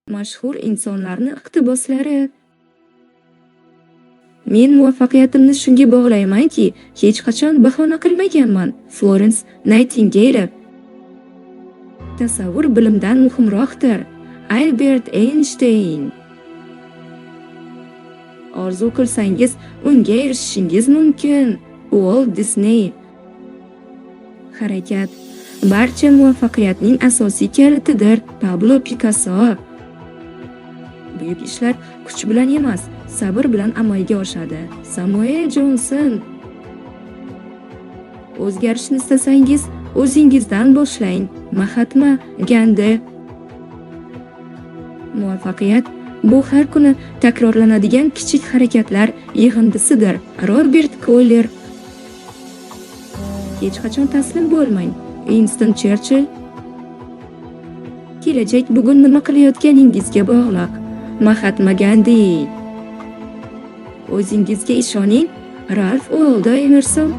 Mashhur insonlarni iqtiboslari. Men muvaffaqiyatimni shunga bog'laymanki, hech qachon bahona qilmaganman. Florens Naytingale. Tasavvur bilimdan muhimroqdir. Albert Eynshteyn. Orzu qilsangiz, unga erishishingiz mumkin. Uolt Disney. Harakat barcha muvaffaqiyatning asosiy kalitidir. Pablo Pikasso. Buyuk ishlar kuch bilan emas, sabr bilan amalga oshadi. Samuel Jonson. O'zgarishni istasangiz, o'zingizdan boshlang. Mahatma Gandi. Muvaffaqiyat bu har kuni takrorlanadigan kichik harakatlar yig'indisidir. Robert Koller. Hech qachon taslim bo'lmang. Uinston Cherchill. Kelajak bugun nima qilayotganingizga bog'liq. Mahatma Gandi. O'zingizga ishoning. Ralf Uoldo Emerson.